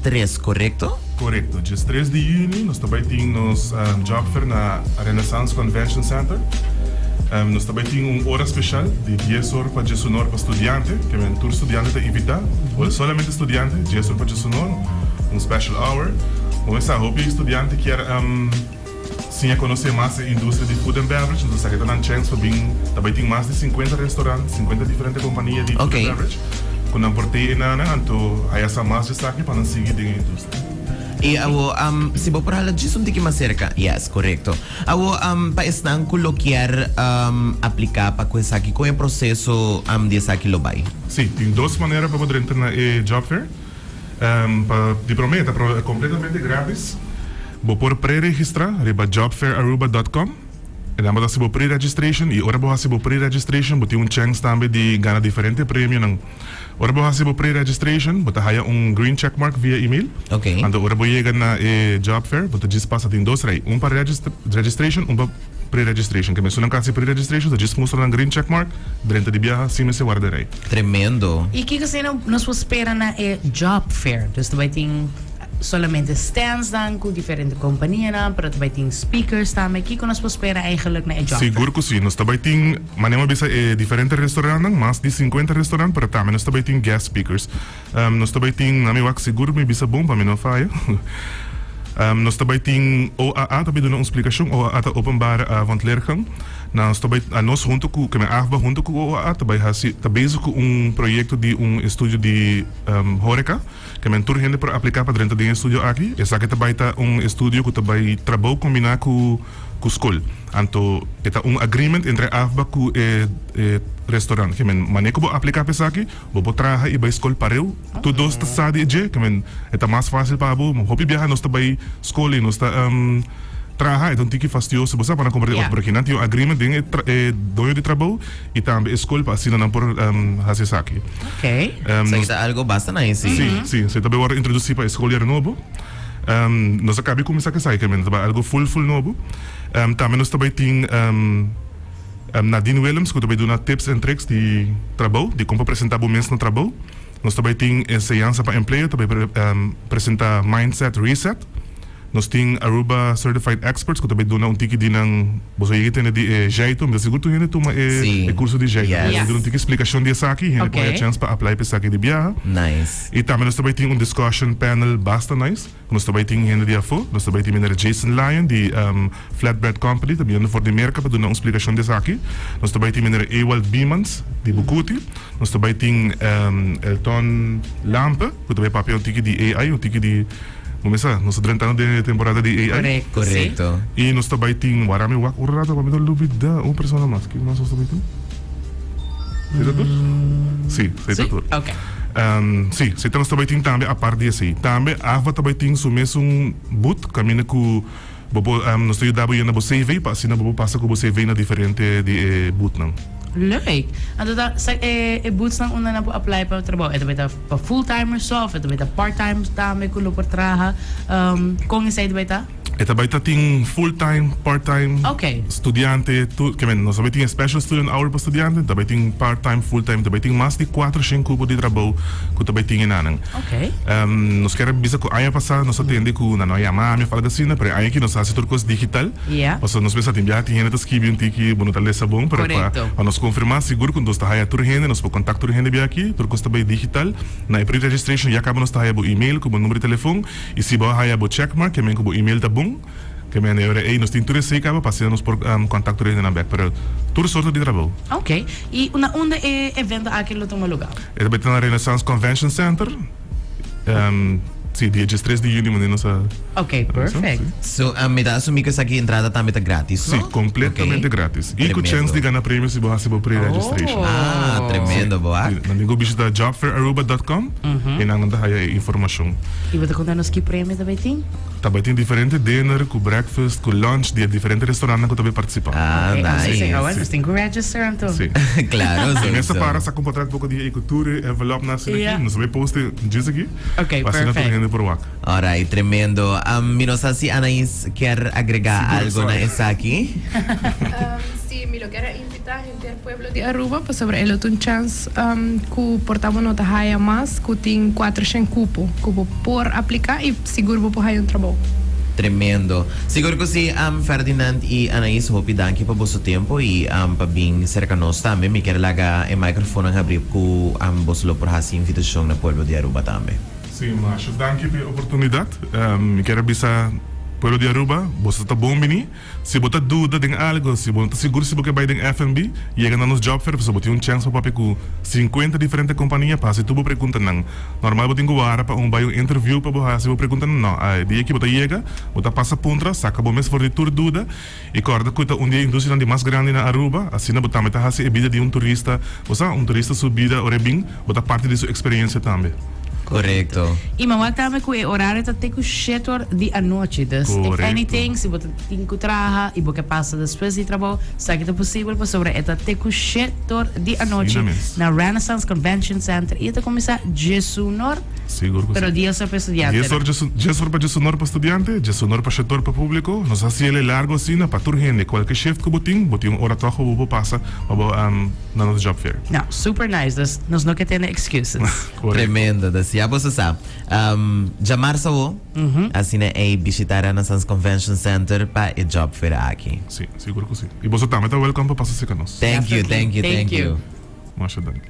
3, korekto? Korekto, 13 di yüni nos ta bai tin nos job fair na Renaissance Convention Center. Nos ta bai tin un ora speshal di 10 or pa 11 or pa studiante, ke men tur studiante ta invitá, solamente studiante, 10 or pa 11 or, un special hour. Bo mester sa hopi studiante kier siña konosé mas e industria di food and beverage, entonces esaki ta nan chèns pa bin, ta bai tin mas di 50 restaurant, 50 diferente kompania di food and beverage ku nan por tei einan, anto haya sa mas di esaki pa nan sigui den e industria. I awo, si bo por hala djis un tiki mas serka, yes, korekto. Awo, pa esnan ku lo kier apliká pa ku esaki, kon e proseso di esaki lo bai? Sí, tin dos manera pa bo drenta na e job fair. Pa di promé ta kompletamente gratis. Bo por pre-registrá riba jobfairaruba dòt kòm. E nan bo ta hasi bo pre-registration i ora bo hasi bo pre-registration bo tin un chèns tambe di gana diferente premionan. Ora bo hasi bo pre-registration bo ta haya un green check mark via email. Anto ora bo yega na e job fair bo ta djis pasa tin dos rei, un pa registration un pa pre-registration. Ke mesun nan ku hasi pre-registration ta djis mustra nan green check mark drenta di biaha sin mester warda rei. Tremendo. I kiko asina nos por spera na e job fair? Dus ta bai tin solamente standsnan ku diferente kompanianan, pero ta bai tin speakers tambe. Kiko nos por spera eigenlijk na e job fair? Sigur ku si. Nos ta bai tin, manera mi a bisa, e diferente restaurantnan, mas di 50 restaurant, pero tambe nos ta bai tin guest speakers. Nos ta bai tin, na mi wak sigur mi bisa bon pa mi no faya. Nos ta bai tin OAA ta bai duna un splikashon. OAA ta Openbare Avondleergang. Nos ta bai, anos hunto ku, ke men AFBA hunto ku OAA ta bai hasi, ta bezig ku un proyekto di un estudio di horeca. Ke men tur hende por apliká pa drenta den e estudio aki. Esaki ta bai ta un estudio ku ta bai trabou kombiná ku ku skol. Anto e ta un agreement entre AFBA ku e e restaurant. Ke men manera ku bo apliká pa esaki, bo por traha i bai skol pareu. Tur dos ta sa di e dje. Ke men e ta mas fásil pa bo. Hopi biaha nos ta bai skol i nos ta traha, e ta un tiki fastioso. Bo sa pa nan kompartí otro, pero kinan tin un agreement den e e doño di trabou. I tambe e skol pa asina nan por hasi esaki. Oké. Esaki ta algo basta nice, si. Si, si. Esaki ta bay wòrdu introdusí pa e skoljaar nobo. Nos a kabi kuminsá ku esaki, ta bay algo ful ful nobo. Tambe nos ta bay tin Nadine Willems ku ta bay duna tips en tricks di trabou, di kon pa presentá bo mes na trabou. Nos ta bay tin Enseñansa pa Empleo ta bay presentá Mindset Reset. Nos tin Aruba Certified Experts ku ta bay duna un tiki di nan, boso a yega tende di e Jeito, mi ta sigur tur hende tuma e e kurso di Jeito. Yes. Nos duna un tiki splikashon di esaki, hende por haya chèns pa apply pa esaki di biaha. Nice. I tambe nos ta bay tin un discussion panel basta nice, ku nos ta bay tin hende di afó. Nos ta bay tin meneer Jason Lyon di Flatbread Company, ta biniendo for di Merka pa duna un splikashon di esaki. Nos ta bay tin meneer Ewald Biemans di Bucuti. Nos ta bay tin Elton Lampe ku ta bay papia un tiki di AI, un tiki di. Bo mester sa, nos ta drentando den e temporada di AI. Korekto, sí. Korekto. I nos ta bai tin, wara mi wak un rato pa mi no lubida un persona mas. Ken mas nos ta bai tin? Esei ta tur? Sí, esei ta Sí? tur. Ok. Sí, esei ta nos ta bai tin tambe apart di esei. Tambe AFBA ta bai tin su mesun booth kaminda ku bo por, nos ta yuda bo yena bo CV pa asina bo por pasa ku bo CV na diferente di e boothnan. Leuk! Anto ta sa e e boothsnan unda nan por apply pa trabou? E ta bay ta pa full timers so of e ta bay ta part time tambe ku lo por traha? Kon esei ta bay ta? E ta bay ta tin full time, part time, Ok. studiante, tur, ke men nos ta bay tin e special student hour pa studiante, ta bay tin part time, full time, ta bay tin mas di 400 kupo di trabou ku ta bay tin enanan. Ok. Nos kier a bisa ku aña pasá nos a tende ku nan no a yama ami of algo asina, pero e aña aki nos a hasi tur kos digital. Yeah. Pasobra nos mester tin biaha tin hende ta skibi un tiki bo no ta lesa bon, pero pa Korekto. pa nos konfirmá sigur ku nos ta haya tur hende, nos por kontak tur hende bia aki, tur kos ta bai digital. Na e pre-registration ya kaba nos ta haya bo email ku bo number di telefon i si bo a haya bo checkmark ke men ku bo email ta bon, ke men e ora ei nos tin tur esei kaba pa asina nos por kontak tur hendenan bek. Pero tur sorto di trabou. Ok. I na unda e evento aki lo tuma lugá? E ta bai ta na Renaissance Convention Center. Si, dia 13 di juni manera nos a. Ok, perfect. So, mi ta asumi ku esaki entrada tambe ta gratis, Si, no? kompletamente Ok. gratis. I ku Tremendo. chèns di gana premio si bo hasi bo pre-registration. Oh. Ah, tremendo, bo Si, ak. nan tin ku bishita jobfairaruba.com i nan nan ta haya e informashon. I bo ta konta nos ki premio ta bai tin? Ta bai tin diferente dinner ku breakfast ku lunch di e diferente restaurantnan ku ta bai partisipá. Ah, Ok, nice. sí, awor nos tin ku register anto. Sí. Claro, Mi mester sowieso. para sa ku portret poko di e ku tur e envelop nan asina Ja. aki. Nos ta bai post e djis aki. Ok, Pa asina tur perfect. hende por wak. Alright, tremendo. Mi no sa si Anaís kier agregá Sigur, algo na sorry. esaki. Sí, mi lo kier a invitá. invita henter pueblo di Aruba pasobra e lo ta un chance cu por ta bo no ta haya mas cu tin 400 cupo cu bo por aplica y sigur bo por haya un trabou. Tremendo. Sigur cu si, Ferdinand y Anaís hopi danki pa boso tempo y pa bin cerca nos tambe. Mi kier laga e microfoonnan habri cu boso lo por haci invitacion na pueblo di Aruba tambe. Si, masha danki pa e oportunidad. Mi kier a bisa pueblo di Aruba, boso ta bon bini. Si bo ta duda den algo, si bo no ta sigur si bo ke bai den FNB, yega na nos job fair pasobra bo tin un chèns pa papia ku 50 diferente kompania pa hasi tur bo preguntanan. Normal bo tin ku wara pa un bai un interview pa bo hasi bo preguntanan. No, e dia ki bo ta yega, bo ta pasa puntra, saka bo mes for di tur duda i kòrda ku ta un di e industrianan di mas grandi na Aruba. Asina bo tambe ta hasi e bida di un turista, bo sa, un turista su bida ora e bin, bo ta parti di su eksperensia tambe. Korekto. I mi wak tambe ku e orario ta te ku shete or di anochi. Dus if anything, si bo ta tin ku traha i bo ke pasa despues di trabou, esaki ta posibel pasobra e ta te ku shete or di anochi na Renaissance Convention Center i e ta kuminsá djesunor, Sigur ku pero si. dies or pa e studiantenan. Dies or, djes or pa djesunor pa studiante, djesunor pa shete or pa públiko. Nos hasi el e largu asina pa tur hende. Kualke shift ku bo tin, bo tin un ora tòg ku bo por pasa pa bo na nos job fair. No, super nice. Dus nos no ke tene excuses. Correcto. Tremendo. Dus ya boso sa. Djamarsa awo, asina ey bishita Renaissance Convention Center pa e job fair aki. Si, sigur cu si. Y boso tambe ta welcome pa pasa cerca nos. Thank you, thank you, thank you. Masha danki.